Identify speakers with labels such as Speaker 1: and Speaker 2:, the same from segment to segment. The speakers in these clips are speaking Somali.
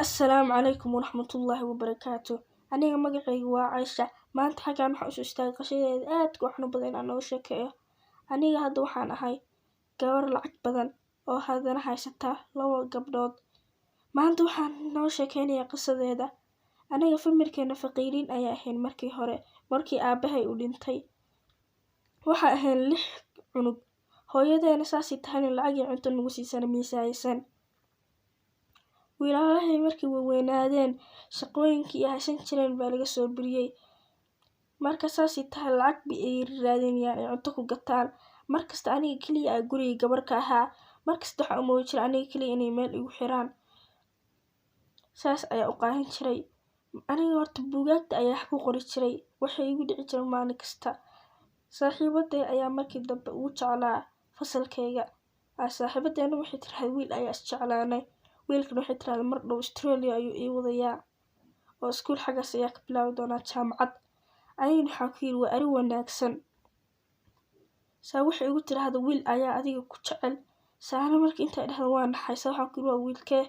Speaker 1: Assalaamu calaykum waraxmatullaahi wabarakaatu. Aniga magacaygu waa Caysha. Maanta xaggan waxaan usoo istaagay qishadeeda aadka u xanuun badan inaan nooga sheekeeyo. Aniga hadda waxaan ahay gabar lacag badan oo haddana haysata labo gabdhood. Maanta waxaan noo sheekeynayaa qisadeeda. Aniga familkeena faqiiriin ayaa ahayn markii hore, markii aabahay uu dhintay. Waxaa ahayn lix cunug. Hooyadeena saasay tahayna lacag iyo cunto nagu siisana maysa haysan. Wiilalahay markay waaweynaadeen, shaqooyinkii ay haysan jireen baa laga soo buriyay. Marka saasay tahay, lacag bay ay raadinayaan ay cunto ku gataan. Markasta aniga kaliya aa guriga gabar ka ahaa. Markasta waxaan u moodi jiray aniga kaliya inay meel igu xiraan. Saas ayaa u qaadan jiray. Aniga horta buugaagta ayaa wax ku qori jiray. Waxay igu dhici jiray maalin kasta. Saaxiibaday ayaa markii dambe ugu jeclaa fasalkayga. Saaxiibadeena waxay tiraahday, "Wiil ayaa is jeclaanay." Wiilkan waxay tiraahday, "Mar dhow Australia ayuu ii wadayaa oo iskuul xaggaas ayaa ka bilaabi doonaa jaamacad." Anigana waxaan ku yiri, "Waa arrin wanaagsan." Saa waxay igu tiraahday, "Wiil ayaa adiga ku jecel." Saana markii intay dhahdo waa naxay. Saa waxaan ku yiri, "Waa wiilkee?"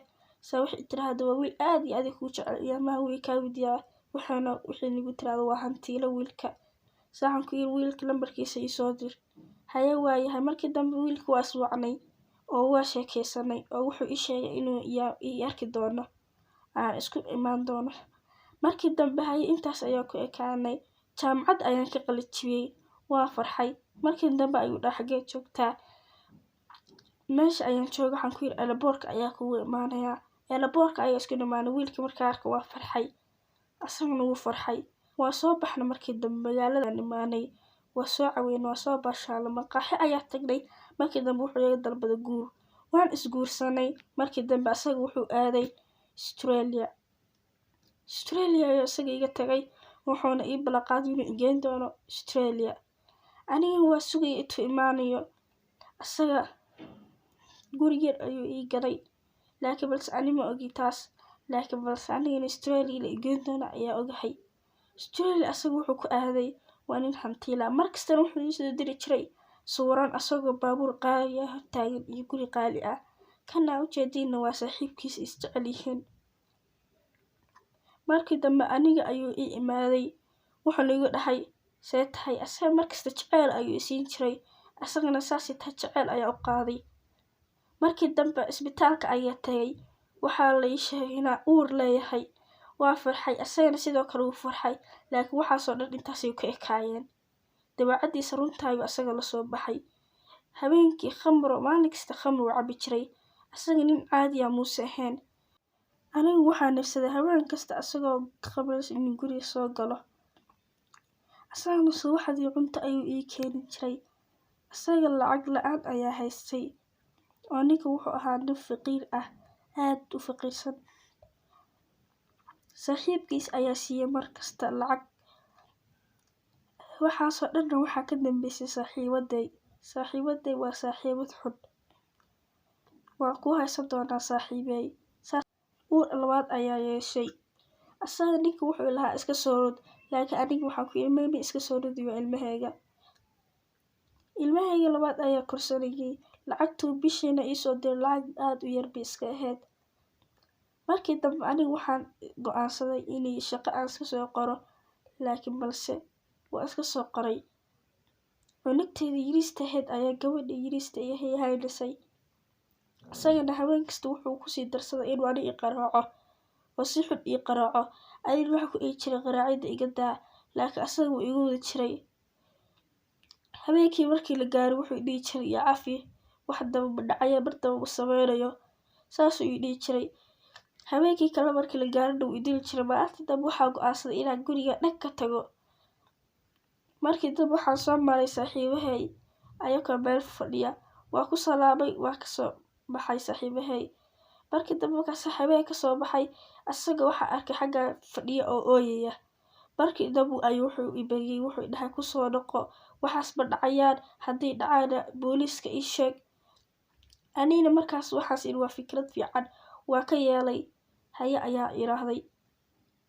Speaker 1: Saa waxay tiraahday, "Waa wiil aad iyo aad kuu jecel iyo maha wiil kaa wadiyaa." Waxaana waxay igu tiraahday, "Waa hantiilo wiilka." Saa waxaan ku yiri, "Wiilka lambarkiisa ii soo dir." Haye, waayahay. Markii dambe wiilka waa is wacnay oo waa sheekeysanay, oo wuxuu ii sheegay inuu ii arki doono, aan isku imaan doono. Markii dambe haye, intaas ayaa ku ekaanay. Jaamacad ayaan ka qalin jabiyay. Waa farxay. Markii dambe ayuu dhahay, "Xagee joogtaa?" Meesha ayaan jooga waxaan ku yiri, "Airportka ayaa kugu imaanayaa." Airportka ayaa isku imaanay. Wiilka markaa arkay waa farxay. Asagana wuu farxay. Waa soo baxnay markii dambe, magaalada imaanay. Waa soo caweynay, waa soo baashaalnay, maqaaxi ayaa tagnay. Markii dambe wuxuu iga dalbaday guur. Waan isguursanay. Markii dambe asaga wuxuu aaday Australia. Australia ayuu isaga iga tagay, wuxuuna ii ballanqaaday inuu i geyn doono Australia. Aniga waa sugayay intuu imaanayo. Asaga guri yar ayuu ii galay, laakiin balse ani ma ogi taas, laakiin balse anigana Australia la i geyn doono ayaa ogahay. Australia asaga wuxuu ku aaday, waa nin hantiila. Markastana wuxuu ii soo diri jiray sawiraan asagoo baabuur qaali ah hortaagan iyo guri qaali ah. Kana ujeediinna waa saaxiibkiisa, is jecel yihiin. Markii dambe aniga ayuu ii imaaday, wuxuuna igu dhahay, "See tahay?" Asaga markasta jeceyl ayuu i siin jiray, asagana saasay tahay jeceyl ayaa u qaaday. Markii dambe isbitaalka ayaa tagay, waxaa la ii sheegay inaan uur leeyahay. Waa farxay, asagana sidoo kale wuu farxay, laakiin waxaasoo dhan intaasay ka ekaayeen. Dabeecadiisa runta ayuu asaga la soo baxay. Habeenkii khamro, maalin kasta khamro uu cabi jiray. Asaga nin caadi ah muuse ahayn. Anigu waxaan nafsaday habeen kasta asagoo khamraysan inuu guriga soo galo. Asagana subaxdii cunto ayuu ii keeni jiray. Asaga lacag la'aan ayaa haystay, oo ninka wuxuu ahaa nin faqiir ah, aad u faqiirsan. Saaxiibkiis ayaa siiyay mar kasta lacag. Waxaasoo dhanna waxaa ka dambeysay saaxiibaday. Saaxiibaday waa saaxiibad xun. Waan ku haysan doonaa, saaxiibey. Uur labaad ayaa yeeshay. Asaga ninka wuxuu lahaa, "Iska soo rod," laakiin aniga waxaan ku yiri, "Maybe iska soo rodiyo ilmahayga." Ilmahayga labaad ayaa korsanayay. Lacagtuu bishiina ii soo diray lacag aad u yar bay iska ahayd. Markii dambe aniga waxaan go'aansaday inay shaqo aan iska soo qoro, laakiin balse waa iska soo qoray. Cunugtayda yariista ahayd ayaa gabadha yariista i haynisay. Isagana habeen kasta wuxuu kusii darsaday inuu aniga i qaraaco oo si xun ii qaraaco. Anigana waxaan ku dhihi jiray, "Qaraacida iga daa," laakiin asaga wuu igu wadi jiray. Habeenkii markii la gaaro wuxuu i dhihi jiray, "I cafi, wax damba ma dhacayo, mar damba ma sameynayo." Saasuu ii dhihi jiray. Habeenkii kale markii la gaarona wuu i dili jiray. Maalintii dambe waxaan go'aansaday inaan guriga dhan ka tago. Markii dambe waxaan soo maray saaxiibahay ayakoo meel fadhiya. Waa ku salaamay, waa kasoo baxay saaxiibahay. Markii dambe markaan saaxiibahay kasoo baxay, asaga waxaan arkay xagga fadhiya oo ooyaya. Markii dambe ayuu wuxuu i baryay, wuxuu i dhahay, "Kusoo noqo, waxaas ma dhacayaan, haddii dhacaana booliiska ii sheeg." Anigana markaas waxaas iri, waa fikrad fiican, waa ka yeelay, haye ayaa iraahday.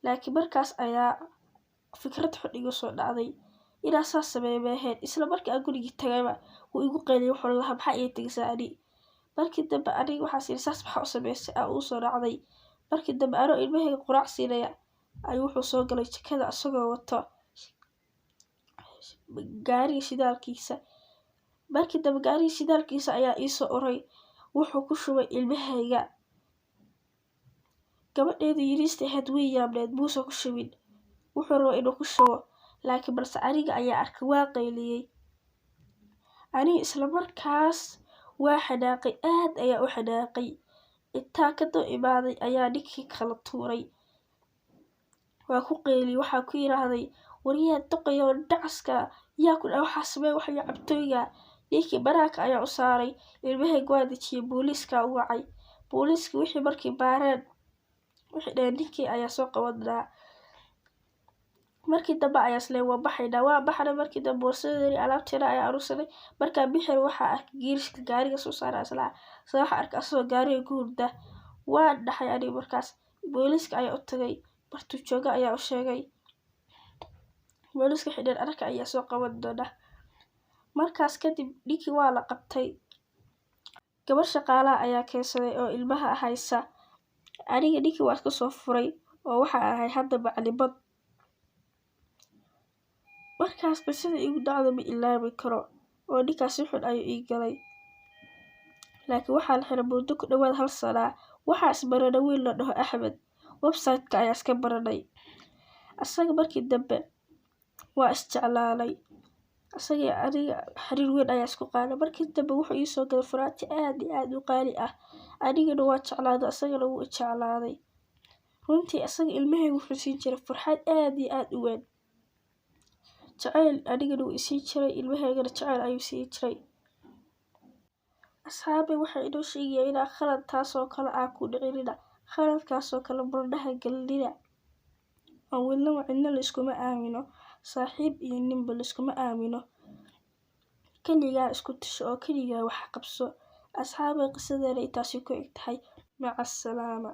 Speaker 1: Laakiin markaas ayaa fikrad xun igu soo dhacday. Inaan saas sameeyo ma ahayn. Isla markii aan gurigii tagayba wuu igu qayliyay, wuxuu lahaa, "Maxaa iga tegaysaa ani?" Markii dambe aniga waxaas iri, saas maxaa u sameysay aa ugu soo dhacday. Markii dambe anoo ilmahayga quraac siinaya ayuu wuxuu soo galay jikada asagoo wato gaariga shidaalkiisa. Markii dambe gaariga shidaalkiisa ayaa iisoo uray, wuxuu ku shubay ilmahayga. Gabadheedu yariista ahayd way yaabneed, muusan ku shubin, wuxuu rabay inuu ku shubo, laakiin balse aniga ayaa arkay, waa qayliyey. Aniga isla markaas waa xanaaqay, aad ayaa u xanaaqay. Intaa ka daba imaaday ayaa ninkii kala tuuray, waa ku qayliyey. Waxaa ku yiraahday, "Waryaa doqoyo dhacaska, yaa ku dhahay waxaa samee wax iyo cabtooyga?" Ninkii banaanka ayaa u saaray, ilmahayga waa dejiyey, booliiska u wacay. Booliiska wixii markii baareen waxay dhaheen ninkii ayaa soo qabanaa. Markii dambe ayaa isleen waa baxaynaa, waa baxnay. Markii dambe boorsadeeni alaabteena ayaa aruursanay. Markaa bixin waxaa arkay giirishka gaariga soo saaray, islaa soo waxaa arkay asagoo gaariga ku hurda. Waa dhaxay aniga. Markaas booliiska ayaa u tagay, bartuu jooga ayaa u sheegay. Booliiska waxay dhaheen anaka ayaa soo qaban doona. Markaas kadib ninkii waa la qabtay, gabar shaqaalaha ayaa keensaday oo ilmaha haysa. Aniga ninkii waa iska soo furay oo waxaa ahay hadda macalimad. Markaas qisada igu dhacda ma ilaawi karo, oo ninkaas si xun ayuu ii galay. Laakiin waxaa la xiray muddo ku dhawaad hal sana. Waxaa isbaranay wiil la dhaho Axmed, website-ka ayaa iska baranay asaga. Markii dambe waa isjeclaanay asaga iyo aniga, xiriir weyn ayaa isku qaaday. Markii dambe wuxuu ii soo galay faraanti aad iyo aad u qaali ah. Anigana waa jeclaaday, asagana wuu i jeclaaday runtii. Asaga ilmahayga wuxuu siin jiray farxad aad iyo aad u weyn, jacayl anigana wuu isiin jiray, ilmahaygana jacayl ayuu siin jiray. Asxaabay, waxaa inoo sheegaya inaa khalad taasoo kale aa ku dhicinina, khaladkaasoo kale marnaha gelinina, oo wadnaba cidna layskuma aamino, saaxiib iyo ninba layskuma aamino. Kaligaa isku tasho oo kaligaa wax qabso. Asxaabay, qisadeena intaasi ku eg tahay. Maca asalaama.